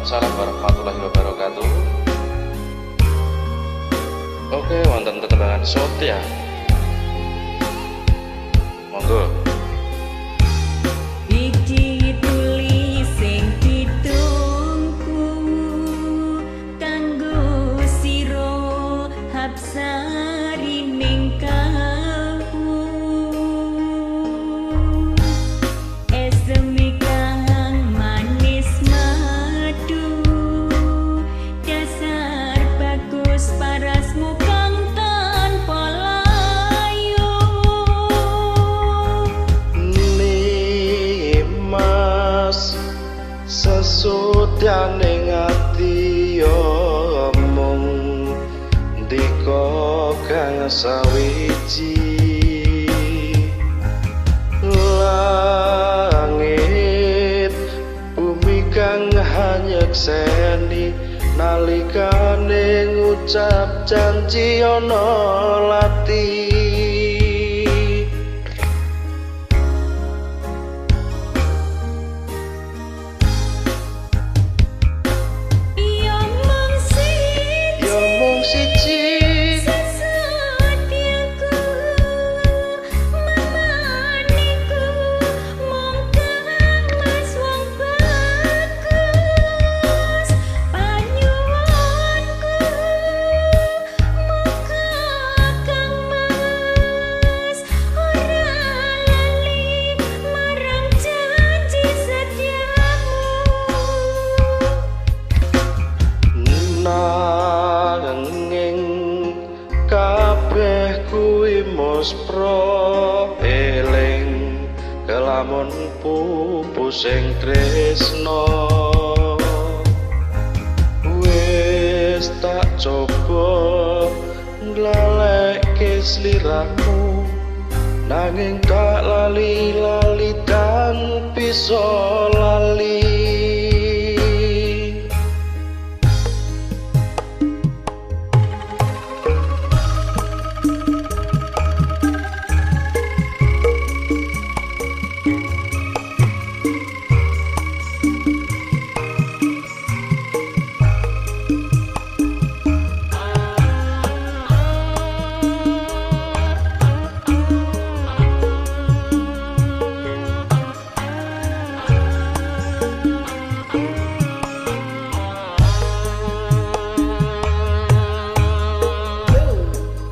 Waalaikumsalam warahmatullahi wabarakatuh. Oke, wonten tetembangan Sotia. Monggo. Iki tulis sing ditunggu kanggo sira Hapsari ning kalbu. Eseme kang manis madu, dasar bagus parasmu kang tanpa layu. Nimas sesudane ati omong ndika kang sawiji, langit bumi kang hanyekseni nalikane ngucap janji ana lati. Ya mung siji, Ya mung siji, sesetiaku mamaniku mung kang mas wong bagus, panyuwunku muga kang mas ora lali marang janji setiamu. Nanging kabeh kuwi muspra eling kelamun pupusing tresna. Wis tak coba nglalekke sliramu, nanging tak lali-lali tan bisa lali.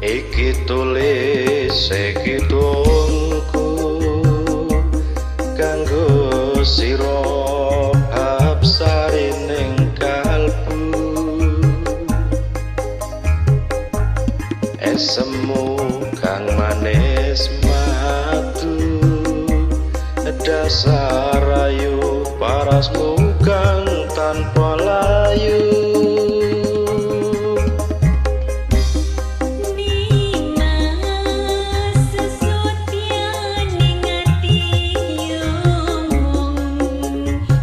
Iki tulis iki tungku kanggo sira Hapsari ning kalbu. Esemu kang manis madu, dasar ayu parasmu kang tanpa layu. Nimas sesutyane ati yo mung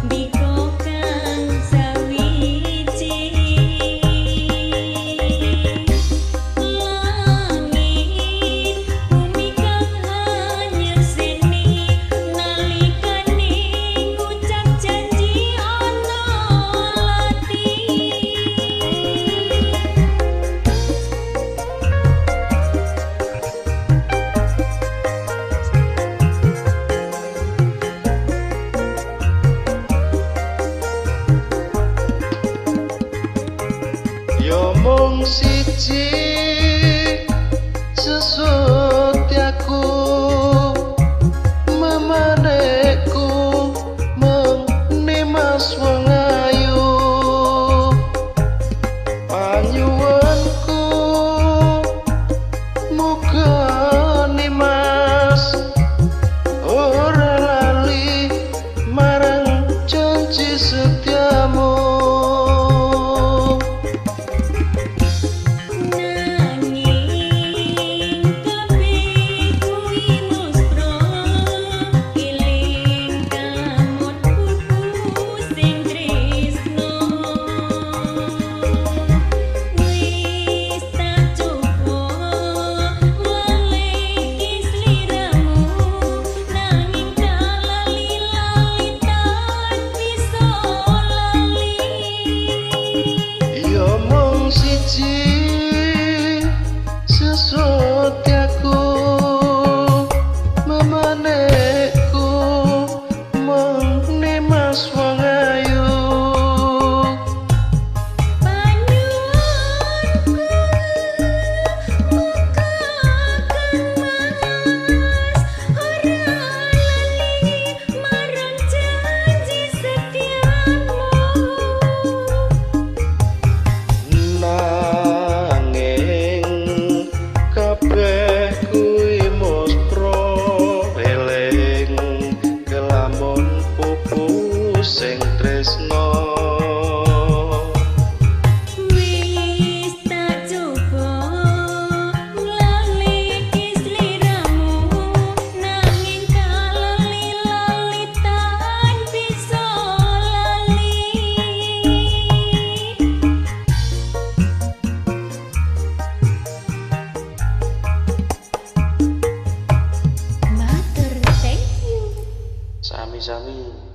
ndika kang sawiji, langit bumi kang hanyekseni nalikane ngucap janji ana lati. Ya mung siji sesutiaku memaneku mung nimas wong ayu, panyuwunku muga nimas ora lali marang janji setiamu. Nanging kabeh kuwi Sami-sami.